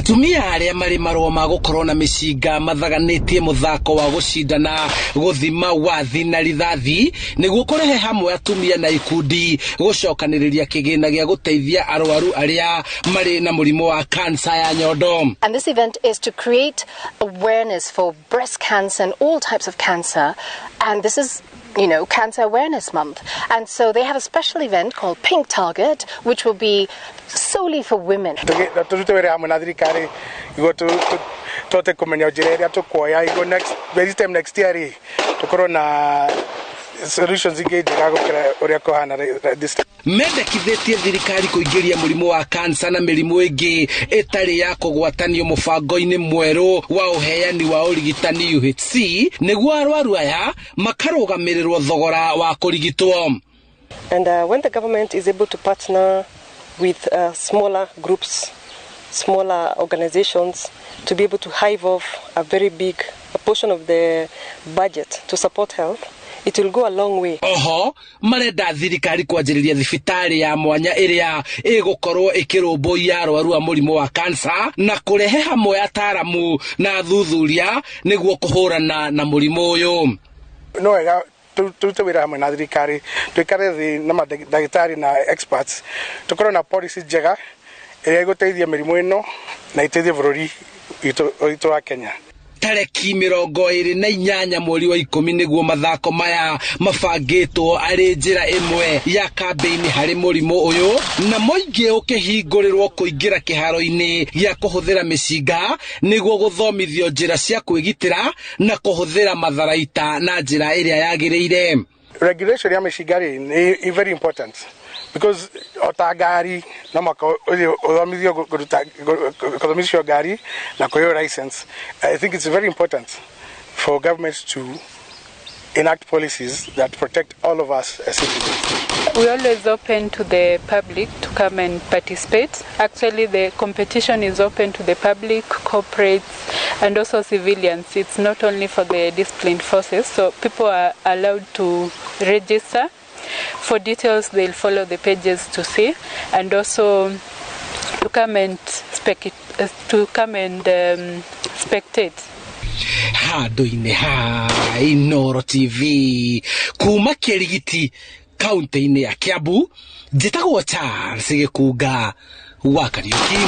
Atumia arĩa marĩ marũa ma gũkorwo na mĩcinga mathaganĩtie mũthako wa gũcindana gũthima wathi na rithathi nĩguo kũrehe hamwe atumia na ikundi gũcokanĩrĩria kĩgĩna gĩa gũteithia arwaru arĩa marĩ na mũrimũ wa kansa ya nyondo. And this event is to create awareness for breast cancer and all types of cancer. And this is Cancer Awareness Month. And so they have a special event called Pink Target, which will be solely for women. Tũrute wĩra hamwe na thirikari iguo tũhote kũmenya njĩra ĩrĩa tũkuoya iguo next by this time next year rĩ, tũkorwo na solutions ingĩ njega gũkĩra ũrĩa kũhana this time. Mendekithĩtie thirikari kũingĩria mũrimũ wa kansa na mĩrimũ ĩngĩ ĩtarĩ ya kũgwatanio mũbango-inĩ mwerũ wa ũheani wa ũrigitani UHC nĩguo arwaru aya makarũgamĩrĩrwo thogora wa kũrigitwo. And when the government is able to partner with smaller groups, smaller organizations, to be able to hive off a very big a portion of the budget to support health, it will go a long way. Oho marenda thirikari kwanjĩrĩria thibitarĩ ya mwanya ĩrĩa ĩgũkorwo ĩkĩrũmbũiya arwaru a mũrimũ wa kansa na kũrehe hamwe ataramu na athuthuria nĩguo kũhũrana na mũrimũ ũyũ. No wega tũrute wĩra hamwe na thirikari, tũikare thĩ na mandagĩtarĩ na experts, tũkorwo na policy njega ĩrĩa ĩgũteithia mĩrimũ ĩno na ĩteithie bũrũri witũ wa Kenya. Tareki 28 mweri wa 10 nĩguo mathako maya mabangĩtwo arĩ njĩra ĩmwe ya kambĩini harĩ mũrimũ ũyũ, na mũingĩ ũkĩhingũrĩrwo kũingĩra kĩharo-inĩ gĩa kũhũthĩra mĩcinga nĩguo gũthomithio njĩra cia kwĩgitĩra na kũhũthĩra matharaita na njĩra ĩrĩa yagĩrĩire. Regulation ya mĩcinga rĩ nĩ very important because o ta ngari no mũhaka ũthiĩ ũthomithio kũruta gũthomithio ngari na kũheo license. I think it's very important for government to enact policies that protect all of us as citizens. We're always open to the public to come and participate. Actually, the competition is open to the public, corporates, and also civilians. It's not only for the disciplined forces, so people are allowed to register. For details, they'll follow the pages to see, and also to come and spectate. Handũ-inĩ ha Inooro TV kuma Kĩrigiti kaunti-inĩ ya Kiambu, njĩtagwo Charles Gĩkunga wa Kariuki.